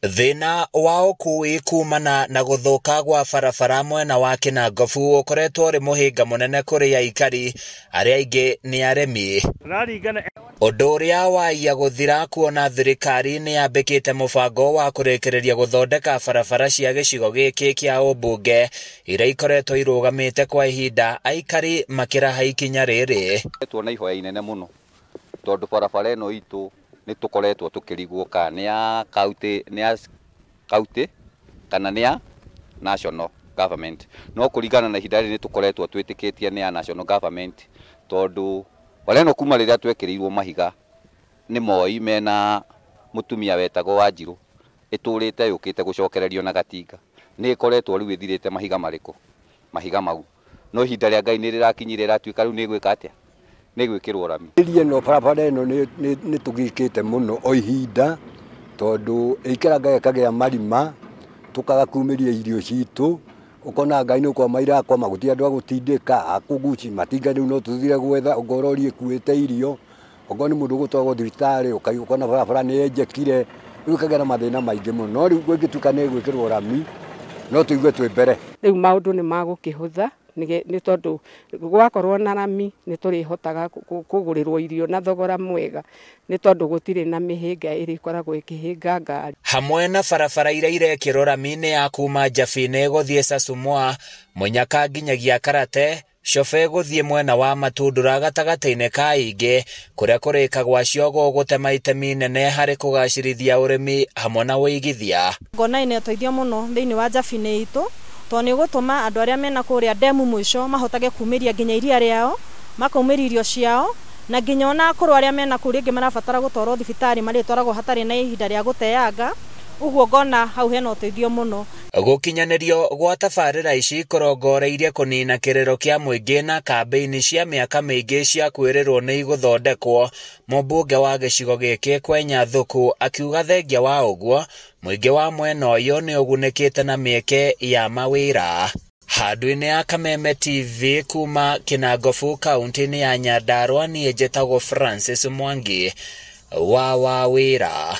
Thĩna wa ũkui kumana na gũthũka gwa barabara mwena wa Kĩnangobu ũkoretwo ũrĩ mũhĩnga mũnene kũrĩ aikari arĩa aingĩ nĩ arĩmi. Ũndũ ũrĩa waiya gũthira kuona thirikari nĩ yambĩkĩte mũbango wa kũrĩkĩrĩria gũthondeka barabara cia gĩcigo gĩkĩ kĩa ũmbunge iria ikoretwo irũgamĩte kwa ihinda aikari makĩraha ikinya rĩrĩ. Tuona ihoya inene mũno tondũ barabara ĩno itũ nĩ tũkoretwo tũkĩrigwo kana nĩ ya county, nĩ ya county kana nĩ ya national government. No kũringana na ihinda rĩrĩ nĩ tũkoretwo twĩtĩkĩtie nĩ ya national government tondũ bara ĩno kuma rĩrĩa twekĩrĩirwo mahiga nĩ Moi mena mũtumia wetagwo Wanjirũ ĩtũrĩte yũkĩte gũcokererio na gatinga. Nĩ ĩkoretwo rĩu ĩthirĩte mahiga marĩkũ? Mahiga mau. No ihinda rĩa Ngai nĩ rĩrakinyire ĩratuĩka rĩu nĩ ĩgwĩka atĩa? Nĩ ĩgwĩkĩrwo rami. Ĩno barabara ĩno nĩ tũgĩkĩte mũno o ihinda tondũ ĩikaraga ĩkagĩa marima tũkaga kumĩria irio citũ ũkona ngai nĩ kwama irakwama gũtirĩ andũ a gũtindĩka akũguci matinga rĩu no tũthire gwetha ũngorwo rori ĩkuĩte irio okorwo nĩ mũndũ ũgũtwarwo thibitarĩ ũkona barabara nĩ yenjekire rĩu ĩkagĩa na mathĩna maingĩ mũno no rĩu kũngĩtuĩka nĩ ĩgwĩkĩrwo rami no tũigue twĩ mbere. Rĩu maũndũ nĩ magũkĩhũtha nĩ tondũ gwakorwo na rami nĩ tũrĩhotaga kũgũrĩrwo irio na thogora mwega nĩ tondũ gũtirĩ na mĩhĩnga ĩrĩa ĩkoragwo ĩkĩhĩnga ngari. Hamwe na barabara iria irekĩrwo rami nĩ ya kuma Njabini gũthiĩ Sasumua, Mũnyaka nginyagia Karate, Cobe gũthiĩ mwena wa Matundura gatagatĩ-inĩ ka Ingĩ kũrĩa kũrĩka gwacio gũgũtema itemi nene harĩ kũgacĩrithia ũrĩmi hamwe na ũigithia. Ngona ĩna ũteithio mũno thĩinĩ wa Njabini itũ tondũ nĩ ũgũtũma andũ arĩa mena kũrĩa ndemu mũico mahotage kumĩria nginya iria rĩao, makaumĩria irio ciao na nginya ona akũrũ arĩa mena kũu rĩngĩ marabatara gũtwarwo thibitarĩ marĩtwaragwo hatarĩ na ihinda rĩa gũteanga. Ũguo ngona hau hena ũteithio mũno. Gũkinyanĩrio gwa tabarĩra ici kũrongoreirie kũnina kĩrĩro kĩa mũingĩ na kambĩini cia mĩaka mĩingĩ cia kwĩrĩrwo nĩ igũthondekwo. Mũmbunge wa gĩcigo gĩkĩ Kwenya Thuku akiuga thengia wa ũguo mũingĩ wa mwena ũyũ nĩ ũgunĩkĩte na mĩeke ya mawĩra. Handũ-inĩ ya Kameme TV kuma Kĩnangobu kaunti-inĩ ya Nyandarua, niĩ njĩtagwo Francis Mwangi wa Wawĩra.